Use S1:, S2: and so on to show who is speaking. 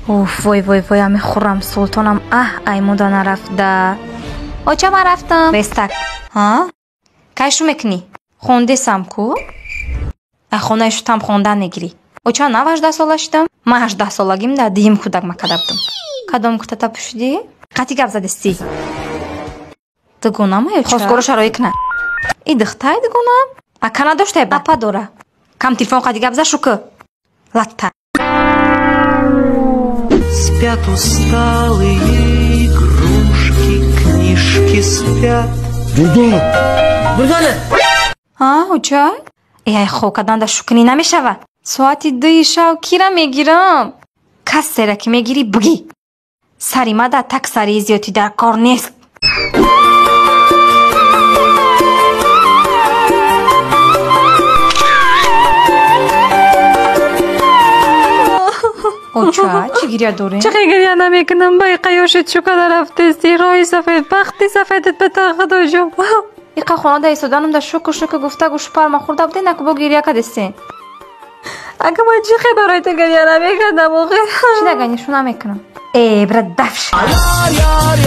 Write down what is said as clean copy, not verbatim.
S1: Уф, вой вой вой, ами Хуррам Султонам аҳ аймуда нарафта. Оча, ман рафтам. Бестак. Ҳа? Кай шу мекунӣ? Хондесам ку? Ай хонаи шутам хондан мегирӣ. Оча, нав 18 сола шудам. Ман 18 солагим да дуюм кӯдак макада будам. Кадом кӯтата пӯшидӣ? Қатъи гап задистӣ. Дугонама ё ча? Хостгоро шароӣ кна. И духтай дугонам? Ака надоштай ба? Апа дора. Кам телефон қатъи гап за шуку. Латта.
S2: Спят усталые игрушки, книжки спят.
S3: Дурдона! Дурдона!
S1: Ҳа, оча? Э, ай хоб кардан да шукунӣ намешавад. Соати 2 шав кира мегирам? Касера ки мегирӣ бугӣ. Сари ма да таксарии зиёдӣ дар кор нест. Оча, чӣ гиря дорем?
S4: Чӣ гиря намекунам, бай қаёшит шукада рафтести, роҳи сафед, бахти сафедат ба та худоҷон.
S1: Иқа хонада истоданам да шуку шуку гуфта гӯшу парма хӯрда буде, наку бо гиря кадестен.
S4: Ака ман чӣ хе барои ту гиря намекардам охе?
S1: Чӣ дага нишон намекунам. Э, бира дафш.
S2: Яр, яр,